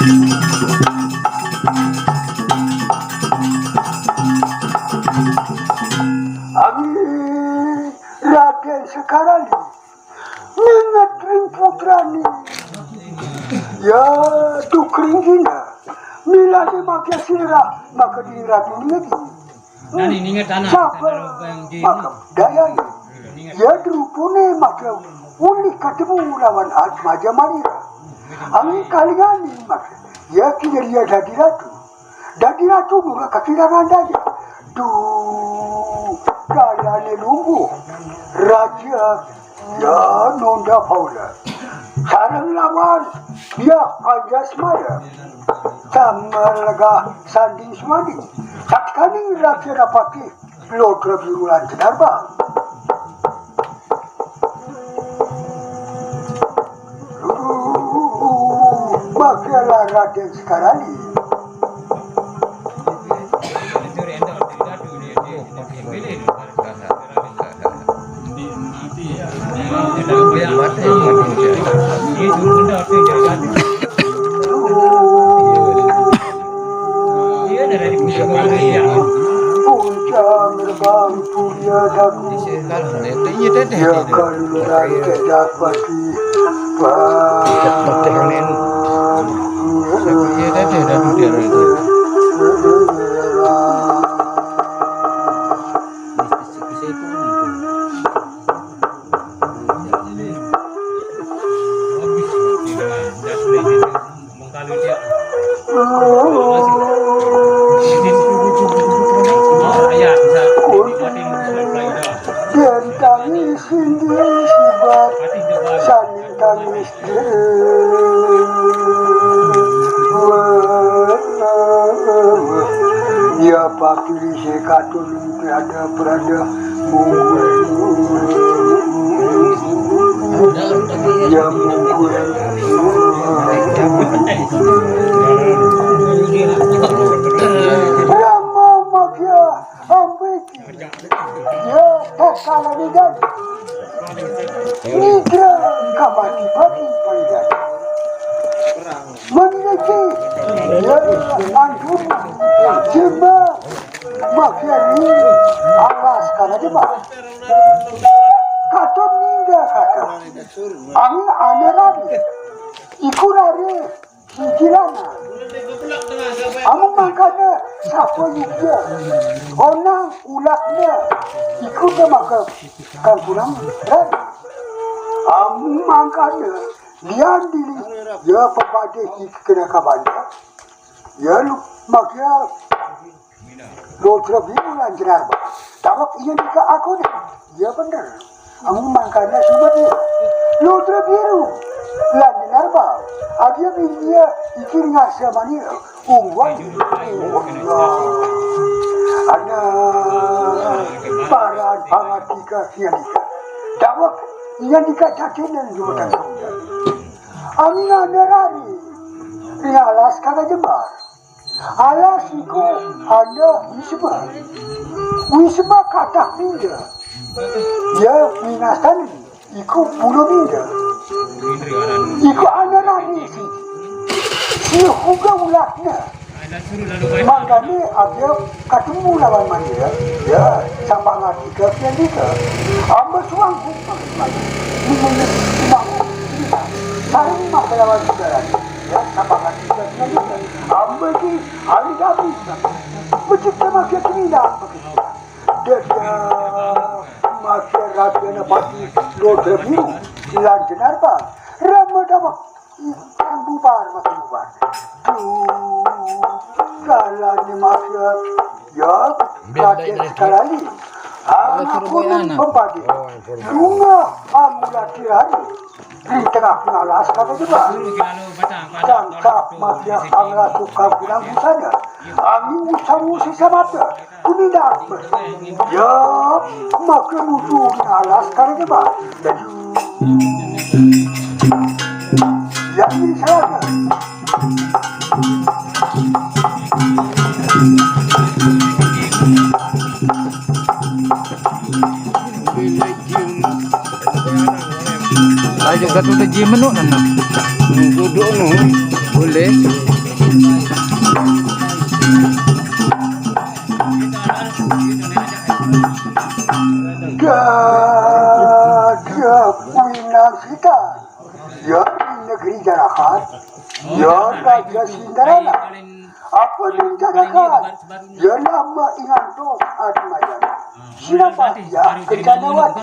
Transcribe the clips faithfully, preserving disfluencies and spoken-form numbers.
Angin Raden Sekarali ninget ring putrane. Ya, duk ring dina. Milane mangke sira maka dini ratu ninget. Nani ninget anak, sapa? Maka dayane. Ya, drupune maka uli katemu lawan Atmaja Manira. Angin kalingane maka ya kineriya dadi ratu. Dadi ratu mula kakirangan daya. Duh, kalane lungguh. Raja ya nonda paula. Sareng lawan ya Anjasmara. Tamelega sanding sumanding. Tatkaning raja dapati Lodra Biru lan Jenarbang. Luru, makialah Raden Sekarali. Puncak gerbang Purya Daku. Ya kaluluran kedapati. Yen tangi sindhi sibat, saning tangi sindhi. Ya papilih sekatun prada-prada mungkul. Ya mungkul. Rama Magya Ambik. Ya, tatkala nidan. Nidra kamati-mati paridan. Meniriki. Ya, antum. Jema. Makiani. Alas kana jema. Katon nida kata. Angin aneran. Iku rare. Siji lanang. Amun mangkana sapa yukya? Onang ulakna iku te maka kang kurang ran. Amun mangkana lian diri ya pepade iki kena kabanda. Ya lu makia Lodra Biru lan Jenarbang. Tawak iya nika akune. Iya bener. Amun mangkana sumet iya. Lodra Biru lan Jenarbang. Adia iya iki ngarsa mani. Uwang. Ana paran pangatika iya nika. Tawak iya nika jatine jumetan. Angin anerari. Ring alas kana jembar. Alas iku ana wisma. Wisma kathah mingga. Ya, winastan iku puluh mingga. Iku ana rani si. Si huga ulatna. Mangkane aja katemu lawan manja. Ya, sapangatika piandika. Amba suang hukum mangkane. Saring maka lawan saudara. Ya, sapangan tiga kali. Amba ki hari Rabu. Becik sama dia kini dah. Dia dia. Maka Raja Napati Lodra Biru. Lan Jenarba. Rama damak. Ikan bubar, maka bubar. Duh. Kalane maka. Ya, Raden sekalali. Anak kuning pembagi. Bunga amula tirani. Di tengah pengalas kata juga. Tangkap mafia amula tukang bilang busana. Angin usamu sisa mata. Kunindak. Ya, maka nuju di alas kata juga. Ya, ini salah. Ayo, Gatot Haji Menuk nana. Duduk, no. Boleh. Jarahan, ya Raja Cinderella. Apa yang jarahan? Ya nama ingan tu, Atma Jana. Sinambat ya Kencanawati.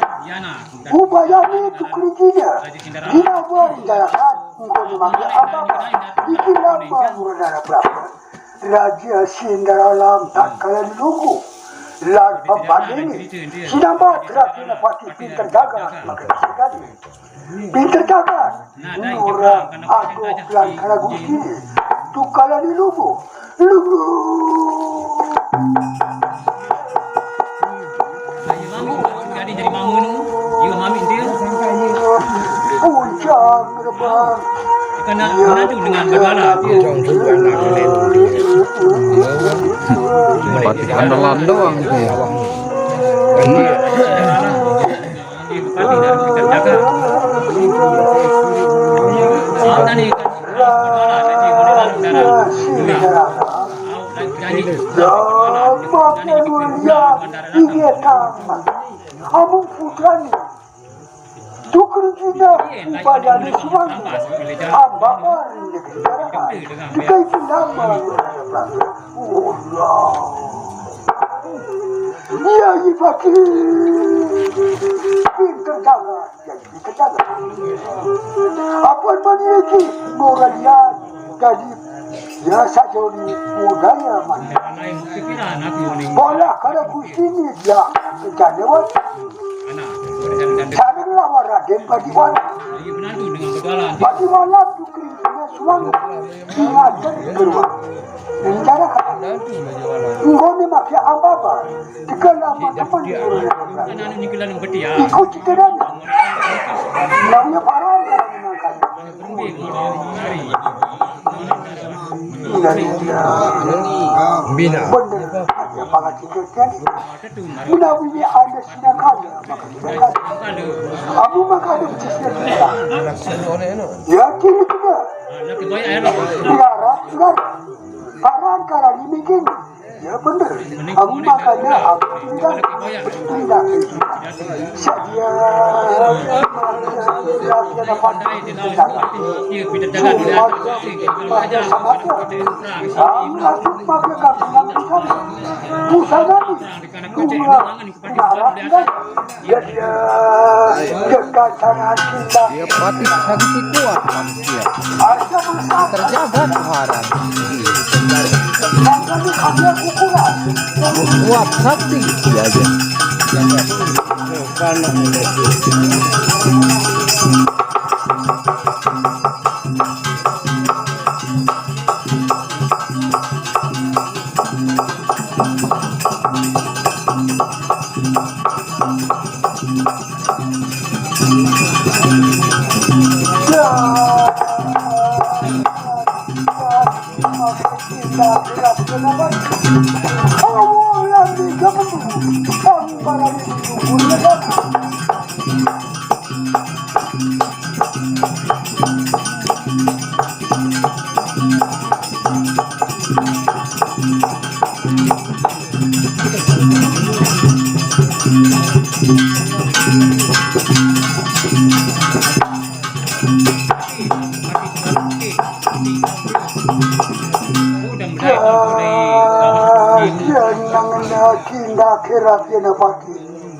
Ubayani tu kerjanya. Dina buat jarahan, engkau ni makin apa-apa. Bikin lama murah darah berapa. Raja Cinderella tak kala dilunggu. Lan pembanding, sinambat Raja Napati pintar jaga, maka sekali. Pintar jaga. Nura aku lan kala gusti. Tukala dilunggu. Lunggu. Jadi mama tu, dia mami dia. Puncak gerbang. Dia kena menantu dengan bergala. Dia jauh juga nak kena. Patih andalan doang tu. Dia patih dah kita jaga. Awak tadi kan bergala, jadi bergala. Jadi, makin mulia, dia tamat. Amun putrani, tukar kita upaya di suang, hamba mari negeri darah, dikai nama. Allah. Dia ipaki pintar jaga, jadi pintar jaga. Apa mani lagi, murah dia, jadi ya, saja ni budaya mah. Bola kada gusti ni dia kejadian. Sarang lawan Raden Badiwala. Badiwala tu kerjanya suang. Ingat keluar. Rencana kata. Engkau ni makin apa-apa. Tekan lama teman. Ikut cerita dia. Namanya parah. Bina. Bener. Ada pangan tiga kali. Menawi anda silakan. Abu maka ada becisnya kita. Ya, kini kita. Enggak, enggak. Parang karang ini gini. Ya bener. Aku makanya aku tinggal berpindah. Saja. Cuma sama aku. Aku masuk pakai kaki yang di sana. Busana nih. Dua. Enggak. Ya, dia. Dekat sana kita. Dia patih sakti kuat manusia. Terjaga suara. Kuat sakti dia aja.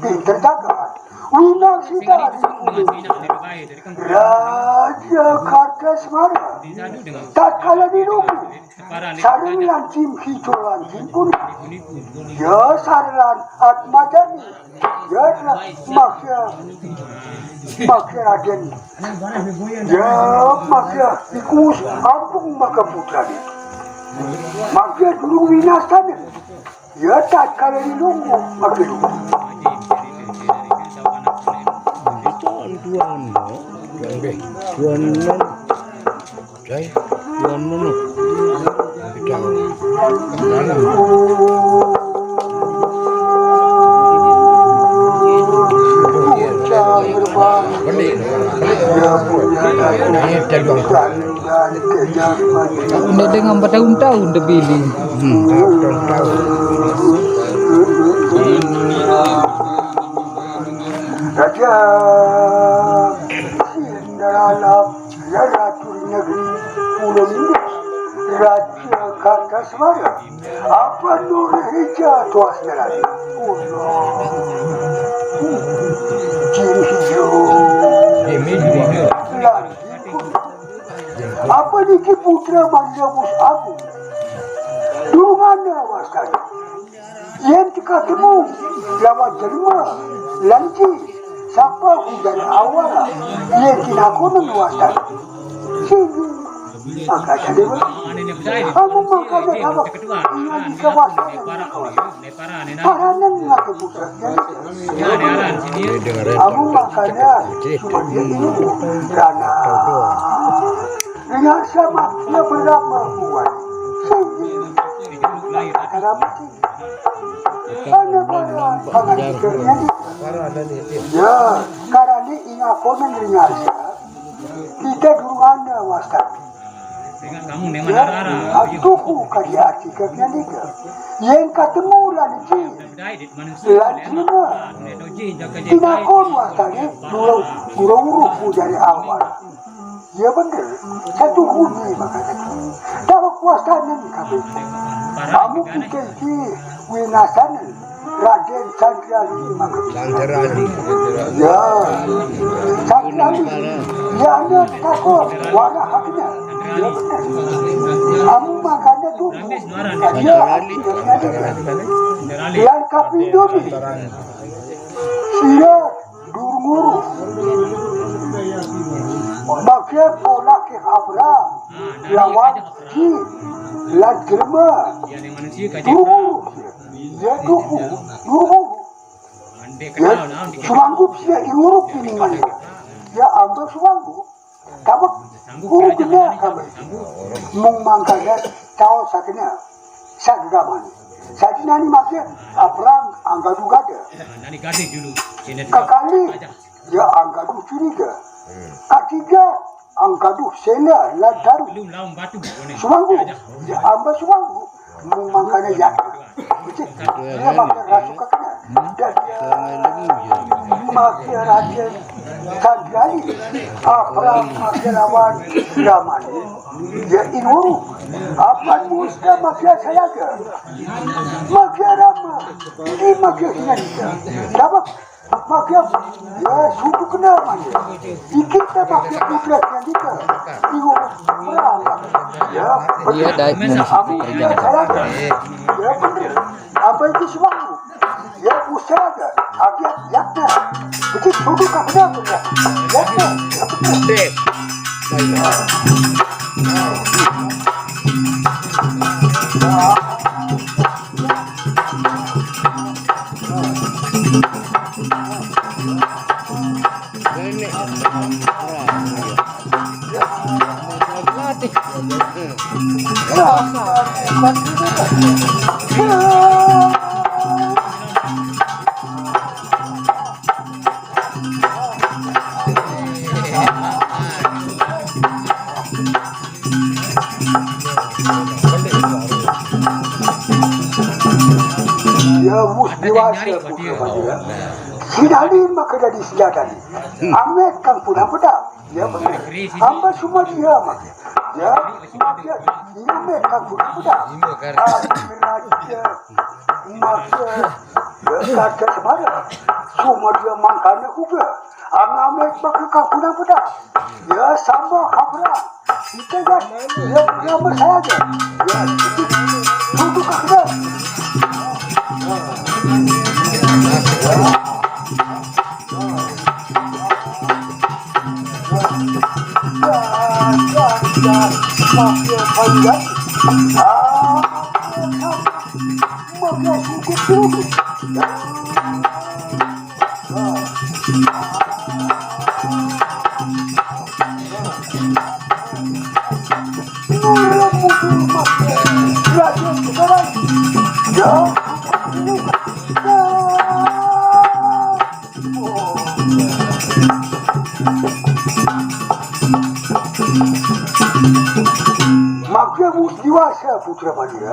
Pinter jaga. Winang sida di ulu. Raja Kartasmara. Tatkala di lugu. Sareng lan tim hijau lan tim kuning. Ya, sareng lan Atmajani. Ya, makya, makya Raden. Ya, makya ikus ampung maka putrani. Makya durung winasana. Ya, tatkala dilunggu, maka dilunggu. Tuan, tuan, tuan, tuan. Cai, tuan mana? Bidang. Mana? Beli, beli. Ini jalan. Udah dengan bertahun-tahun dia beli. Hmm. Bertahun-tahun. Raja Cinderella, Ratu Negeri Pulo Indah, Raja Kartaswara, apa nur hija tuas nerani. Jin hijau. Jin hijau. Lan jin kuning. Apa niki putra Maria Mus Agung? Durungana wastani. Yen katemu lawan jelema, lanci, sapa ujar awal, yen tinakonan wastani. Sini, maka jadi, amun mangkane awak, yen bisa wastani. Paranen ngake pusat, ya. Amun mangkane, cuma dia ini, karena dengan sama, dia berapa kuat. Sini, karena mati. Ya, karena ini aku mendengar. Kita durungana wastani. Ya, atuku kadi ati kapian ika. Yen katemu lan ji. Lan jina. Tinakon wastani, dua, dua uruh dari awal. Ya bener, satu huni makanya. Dawa kuasanen kami. Kamu kita iki winasanen Raden Sandrali makanya. Sandrali. Ya. Sandrali. Ya, anda takut warna haknya. Ya bener. Kamu makanya tuh. Ya. Yang kapindo nih. Sira Durunguru. Mangke pola ke Abraham lawan ji lan jelema. Durunguru. Ya duku, durunguru. Ya suanggup sia diuruk ini mani. Ya ambil suanggup. Tabek guru kena kami. Mung mangkanya tahu sakena. Sagagaman. Sadinani mangke Abraham anggadu gada. Kakali, ya anggadu curiga. Katiga, anggadu sela lan daru. Suanggu, ya amba suanggu. Mung mangkane ya. Dia mangke rasu kakana. Dan dia mangke raden Sandrali. Abraham mangke lawan Ramani. Ya inuru. Apan musta mangke salaga. Mangke rama. Ini mangke sinalika. Dapat Makia, ya, suku kena manja. Ikit tak makia putra selanjutnya. Iwo berapa? Ya, iya, daik manusia kerja. Ya, bener. Apa itu suku? Ya, usaha. Akia, ya, ya. Jadi suku tak kena punya. Ya, ya. Deh. Ya, mus dewasa putra panjang. Sinali maka jadi senjata ni. Amet kang puna pedang. Ya, benar. Hamba semua dia maka. Ya, maka dia amet kang puna pedang. Amet raja, maka, ya, kata semara. Semua dia mangkana juga. Ang amet maka kang puna pedang. Ya, sama kabra. Kita kan, ya, ya, bersama aja. Ya, duduk ke atas. Ya, ya, ya, ya. Maaf, ya, Pak, ya. Ah, maaf, ya, cukup, cukup. Ya. Makia mus dewasa putra panjang.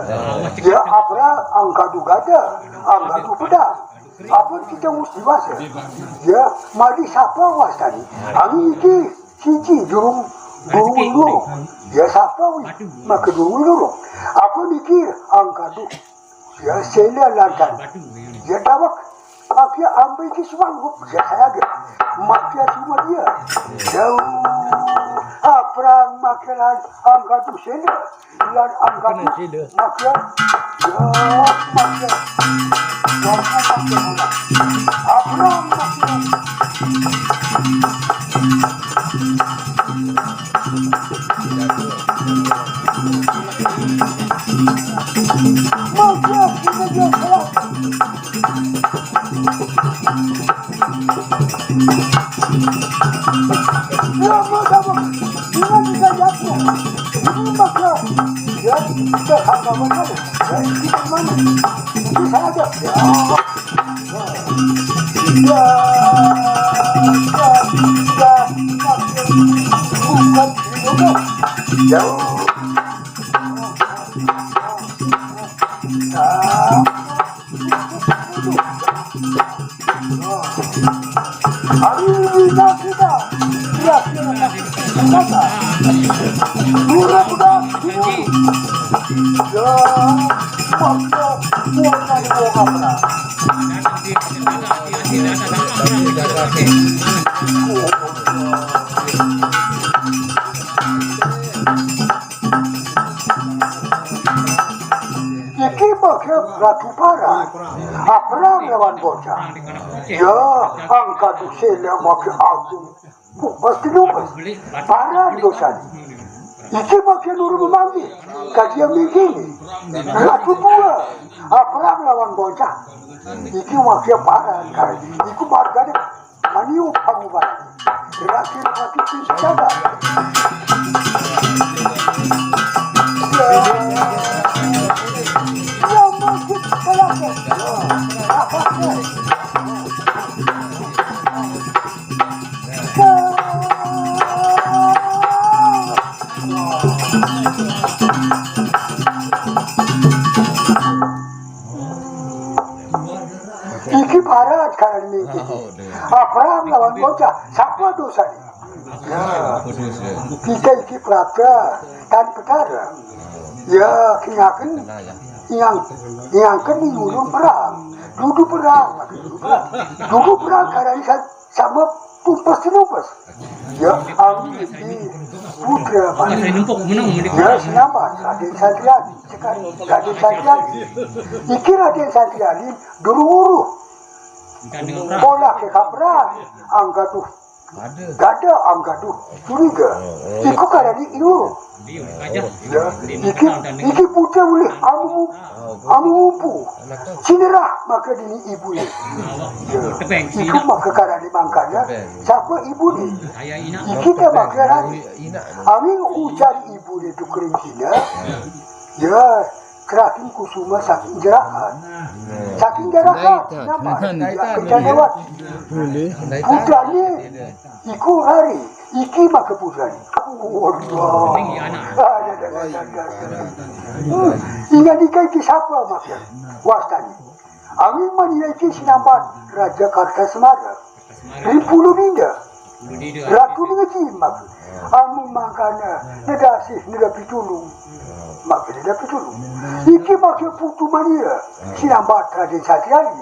Ya, apa anggadu gada, anggadu pedang. Apa kita mus dewasa? Ya, mari sapa wastani? Angin iki siji jurung Durung-durung. Ya sapa wi? Maka durung-durung. Apa niki angkadu? Ya sela lantan. Ya dawek. Akhir ambil ke suang. Ya saya dia. Makia semua dia. Jauh. Aprang makiran angkadu sela. Lan angkadu. Makia. Ya, makia. Aprang makiran. Iki make Ratu Parang. Aprang lawan bocah. Ya, angkadu sela make agung. Pasti lupa. Parang dosani. Iki make nuru memanggil. Kadia mingkini. Ratu tua. Aprang lawan bocah. Iki make parang kan. Iku margane maniu pangubahan. Terakhir hati cinta. Ya, ya, mungkin terakhir. Apa? Iki parang karan mingkini. Aprang lawan bocah, sapa dosani? Ya. Kita iki praja tan Betara. Ya, kingaken, ingang, ingaken nyuruh perang. Dudu perang, dudu perang. Dudu perang karan sa-, sama tumpes-tumpes. Ya, awi iki putra mani. Ya, sinambat Raden Santriani. Sekarang Raden Santriani. Iki Raden Santriani dulu uruh. Pola ke kaprah, angkadu. Gada angkadu curiga. Iku karani iuruh. Ya, iki, iki putra ulih amu, amu umpu. Sinerah maka dini ibune. Ya, iku maka karani mangkana, sapa ibune? Iki ta maka rani. Amin ujar ibune tu kering Cina. Ya, Kraton Kusuma saking Jerahan. Saking Jerahan, nama? Ya, kerja lewat. Putrane iku rari, iki maka putrane. Waduh. Ada, ada, ada, ada. Hmm. Ingat iki sapa maka? Wastani. Amin mani iki sinambat Raja Kartasmara. Ripulu ninda. Ratu ngeji mak. Amu mangkana nedasih neda pitulung. Mak neda pitulung. Iki mak putu mania. Sinambat Raden Santriani.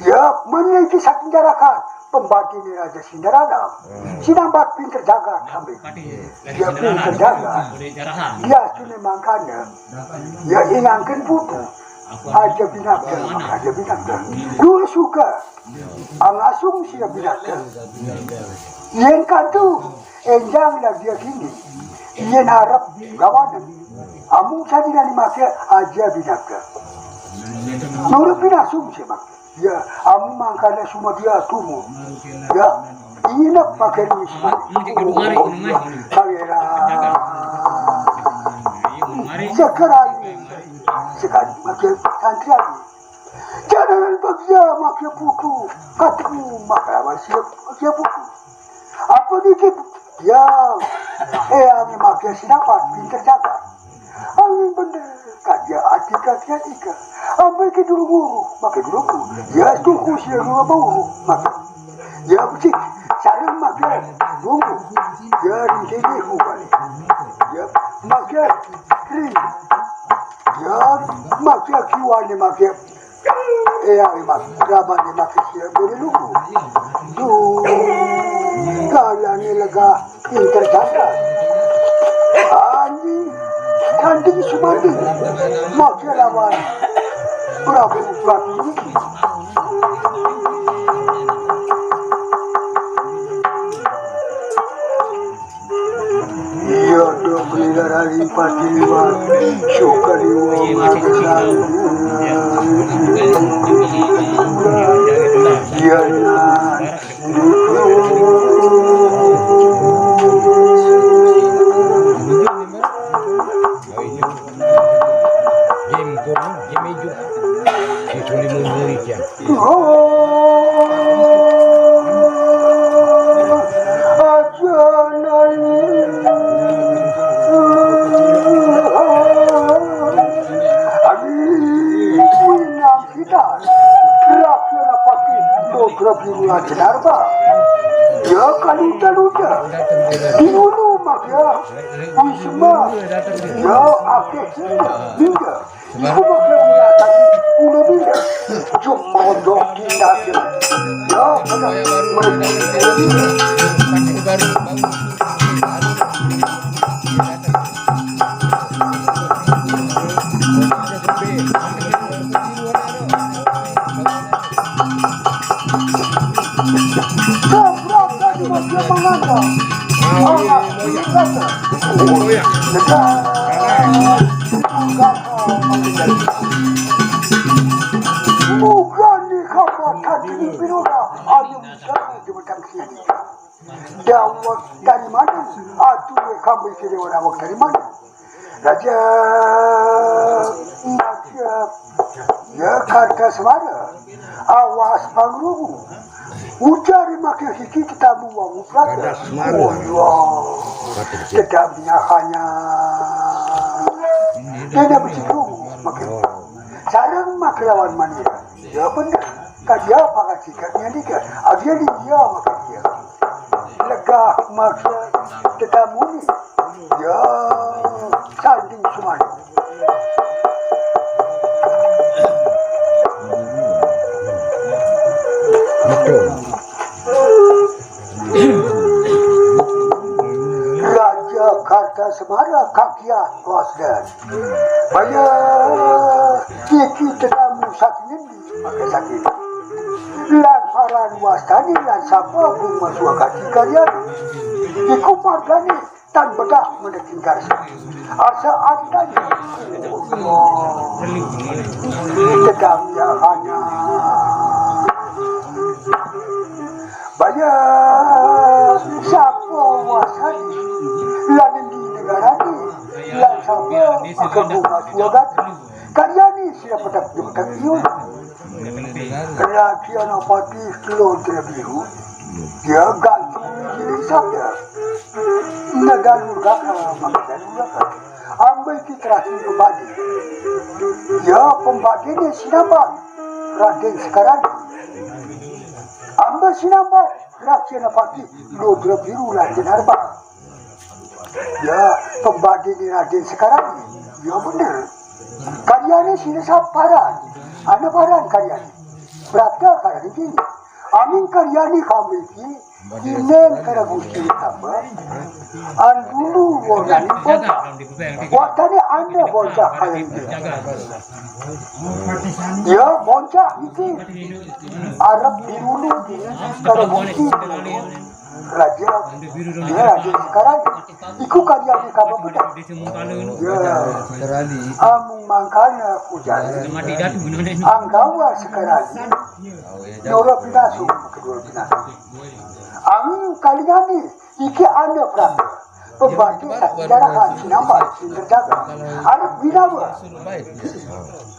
Ya, mania iki saking Jarahan. Pembantu ni Raja Sindarana. Sinambat pinter jaga kambing. Ya, pinter jaga. Dia cuma mangkana. Ya, inangken putu. Aja binatang, aja binatang. Dua suka. Angasung sira binatang. Yen kantu, enjang lah dia kini. Yen arep gawanen. Amu sadi nani make aja binatang. Nurut binasung sih mak. Ya, amu mangkana suma dia tumu. Ya, inap pakai duit. Pangeran. Sekarang, sekarang pakai santrian. Jangan bagia makia putu. Kataku maka masih makia putu. Apa dikit? Ya, eh, angin makia sinapat, pinter jaga. Angin bener, kaja atika, atika. Ambil ke dulu guru, makai dulu guru. Ya, tuku sila dulu guru, makai. Ya, mesti sarung Makai tunggu. Ya, di sini ku balik. Ya, makai ring. Ya, makai kiwan ni makai. Eh, ya, mak, raban ni makai siap boleh lugu. Tu, kalau ni lega, inter jaga. Ani, tanding sumanding. Makai lawan. Berapa berapa ini? Iya, dok, beli darah lipat di luar. Suka di uang ada. Iya, nah. Game ko, game ijo. Itu lima menit ya. Kita, rakyat apa ki, dogra biru aja darba. Ya, kaluta-luta. Di hulu mak ya. Wisma. Ya, akhir sini. Hingga. Iku mak ya, wisata. Ulu bila. Cuma dok tindakan. Ya, benar. Mugani kama tadi pinura ayu misalnya di batang sini. Dawak dari mana? Atu ya kami kiri orang dawak dari mana? Raja Makia ya kata semara. Awas pangrubu. Ujar makin hiki tetamu wong uprata. Kata semara. Oh, iya. Kata hiki. Tetapi hanya dia dah bersitu makin. Oh. Sarang makin lawan mania. Ya benar. Kadia pakai sikatnya dia. Adia dia makan dia. Lega maksa tetamu ni. Ya, sanding semuanya. Betul. Raja Karta Semara kakia wasdan. Banyak tiki tetamu sakit. Pakai sakit. Lan paran wastani lan sapa guma suagati karyan. Iku margane tan bedah meneking karsa. Asa antani. Dedam ya hanya. Baya sapa wastani lan di negarane lan sapa pakai guma suagati. Karyani sira pedak di pedak iun. Kerajaan Patih Lodra Biru, dia gantung diri sabda. Nadalur gaka, maka dalur gaka. Ambil ki terakhir pembadi. Ya, pembadi ni sinambat Raden Sekarang. Ambil sinambat Kerajaan Patih Lodra Biru Raden Arba. Ya, pembadi ni Raden Sekarang ni. Ya, benar. Karyane sini saparan. Ana paran karyane. Berapa karyane sini? Amin karyane kami ki. Inen kara gusti tambah. An dulu wonani bonca. Watane ana bonca karyane. Ya, bonca iki. Arab dulu kara gusti. Raja, ya, Raja sekarang. Iku karyane kamu bedak. Ya. Sekarang. Amung mangkana kujari. Anggawa sekarang. Nora pinasu, kedua pinasu. Angin kalingani, iki anda berapa? Pembantu sakit darah, sinambat, sinterjaga. Anak binawa.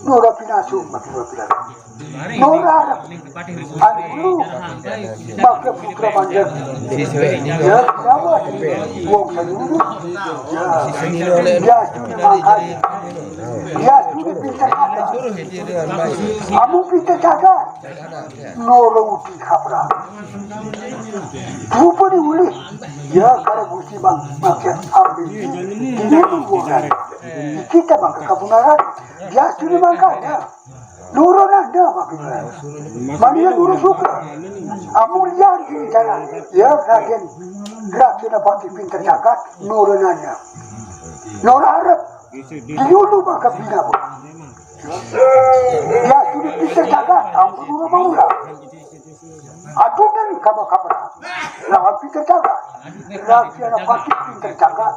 Nora pinasu, kedua pinasu. Nora, anu, maka putra panjang. Ya, siapa? Wong seluruh. Ya, ya, sudah makan. Ya, sudah Pinter jagat. Amu pinter jagat. Noro uti kapra. Rupa ni ulih. Ya, kalau gusti bang, makin ambil. Ini pun bukan. Kita bang ke kabunaran. Dia sudah makan, ya. Noro nanda makin. Mania noro suka. Amu liar di jalan. Ya, Raden. Gerak kena bati pinter jagat. Noro nanda. Noro arep. Dulu maka bina. Ya sudah pinter jagat, ampun dulu mau lah. Aduh, dan kabar-kabar. Lawan pinter jagat. Lagi anak pakai pinter jagat.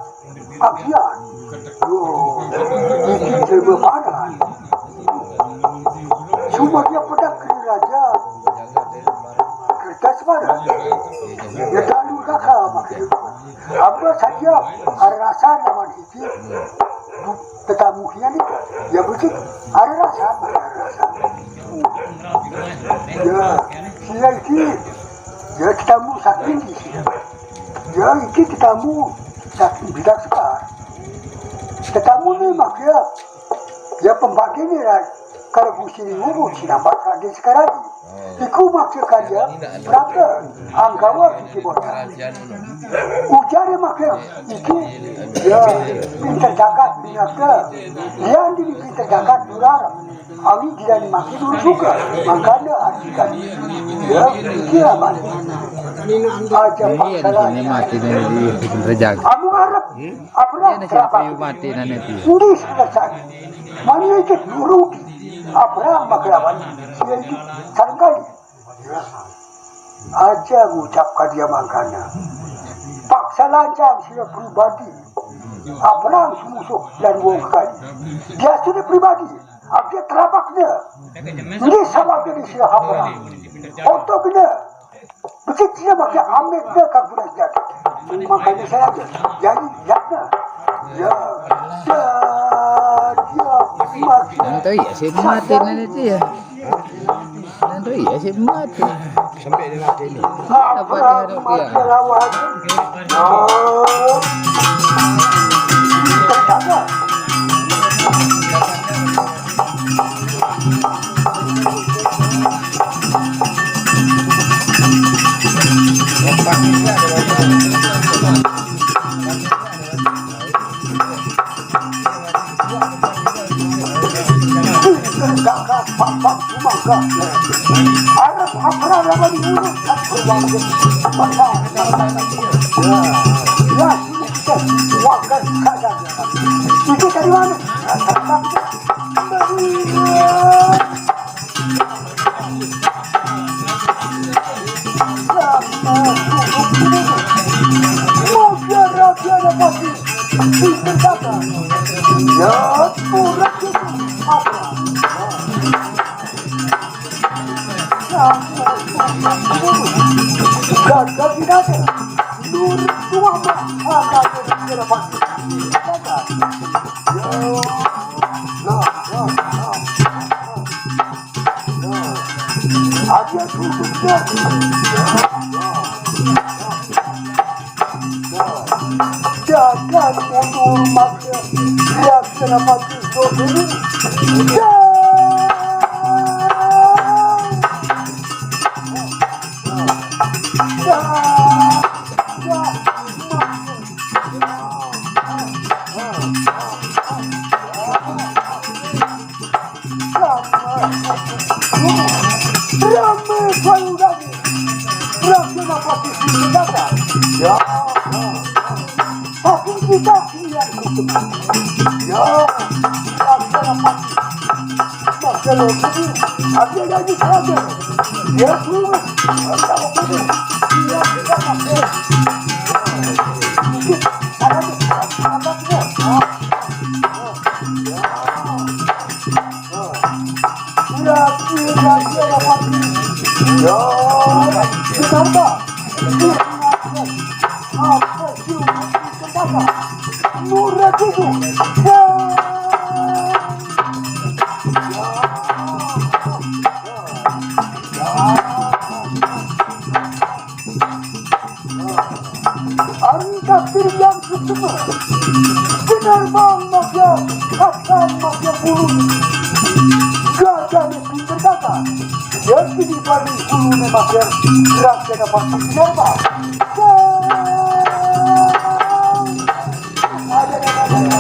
Agian. Yo, ini terima parah. Cuma dia pedang kena raja. Kertas mana? Ya, tak luka kau makin. Apa saja, ada rasa lawan hiji. Tetamu kian itu. Ya, betul. Ada rasa, ada rasa. Ya, sila iki. Ya, tetamu saking di sini. Ya, iki tetamu saking bidak sekar. Tetamu ni mak ya. Ya, pembagi ni lah. Kalau musim ngurus, nampak ada sekarang. Iku maksud karya, berapa? Anggawa kiki bocah. Ujar dia maksud, iki, ya, pinter jagat, pinter. Yang di pinter jagat, durar. Awi tidak dimaksud dulu juga. Makanya artikan. Ya, iki lah, Bang. Aja pangkalan. Ini mati nih di pinter jagat. Kamu arep, apa? Ini siapa yang mati nanti? Ini selesai. Mani iki nuruti. Abraham magrawan, sia iki sareng kali. Aja ngucap ka dia mangkana. Paksa lancang sira pribadi. Abraham sumusuh lan wong kali. Dia sudah pribadi. Abdi terabaknya. Ini sama gini sira Abraham. Foto gini. Begitu dia pakai ambil dia kabur aja. Makanya saya aja. Jadi, ya, ya. Ya, dia mati. Nanti ya, si mati nanti dia. Nanti ya, si mati. Sampai dia mati ni. Apa dia mati lawan? Oh. Terjaga. Arab Afra lawan Yunus. Ya, ya, sudah kita wakil saja. Itu dari mana? Gagal tidak ada. Nur tua mah. Ada duduknya. Jangan mundur maka dia kena mati dulu. Ya. Ya. Ya. Rame baru lagi. Rame apa sih senjata? Ya. Aku kita yang kutuk. Ya. Rame apa sih? Masalah ini. Ada lagi saja. Ya, tuh. Ada apa tuh? Iya, kita pakai. Ada tuh. Ada tuh. Ari takdir yang sesungguh. Benar bang, maka akan Makin bulu. Gajah ni pintar kata. Dia kini balik bulu ni makin keras kena pasti sinar, Pak. Ada, ada, ada, ada.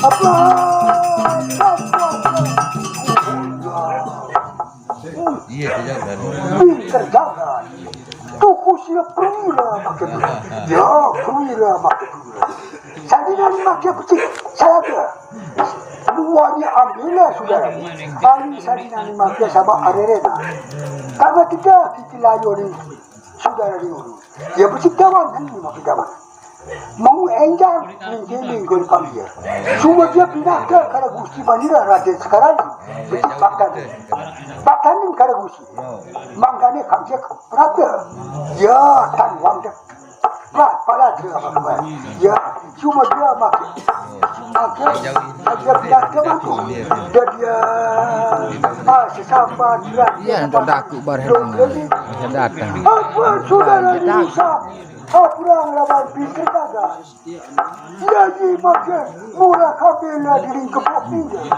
Apa? Iya, tidak ada. Pintar jalan. Tuku sia perwira makin. Ya, perwira makin. Jadi nani makin pecik. Saya ke. Dua ni ambillah, saudara. Kali saya nani makin sama arerena. Karena kita, kita layu ni, saudara ni. Ya, pecik kawan, nani makin kawan. Mau enjang, menggiling gol panggil. Cuma dia pindah ke kada Gusti Bandira Raden sekarang. Pecik pakan. Pakan kada Gusti. Mangkane kamjek rata. Ya, tan wang dek. Plat, plat, dia apa kembar. Ya, cuma dia makin. Makin, dia pindah ke mangkuk. Dan dia, ah, sesapan, dia, Iya, dia nonton daku bar dong keliling. Bisa datang. Apa saudara Bisa. Bisa? Apa orang lawan pintar kagak? Jadi makin murah kabela di lingkup pinggir.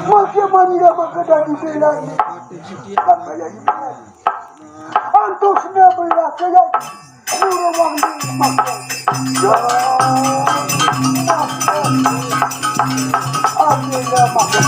Makin manira makin dari bela ni. Apa ya ini? Antus na bela kaya murah wang di makin. Ya. Makin. Akhirnya makin.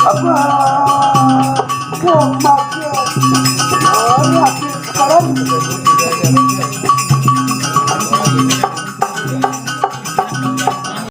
Apa? Kematian. Sekarang